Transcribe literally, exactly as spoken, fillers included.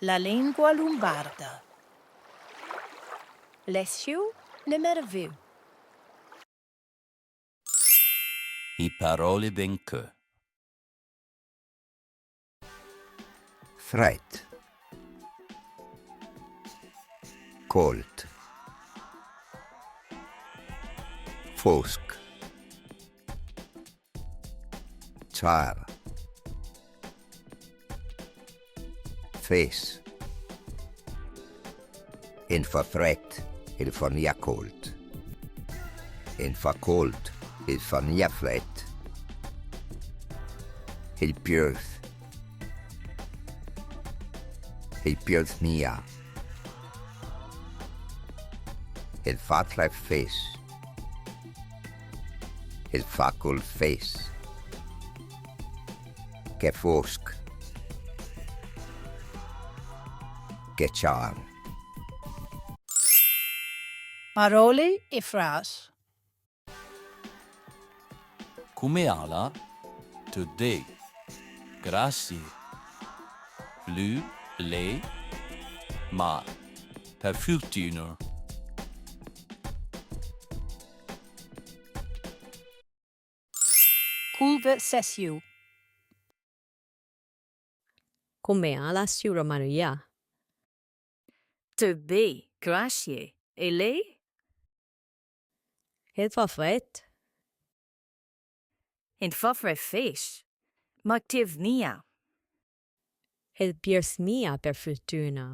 La lengua lumbarda. Lesiù nömer vù. I parole d'encö. Frèt. Cóld. Fósch. Ciar. Fés. En fa frèt, el fa mia cóld. En fa cóld, el fa mia frèt. El piöv. El piöv mia. El fa frèt fés. El fa cóld fés. Che fósch. Che ciar. Parole e frase. Come ala? Töt bé. Grasie. Lü, lé, ma. Per furtüna. Conversasiù. Come ala, siura Maria? Töt bé, grasie. E lé? El fa frèt. En fa frèt fés. Ma el piöv mia. El piöv mia, per furtüna.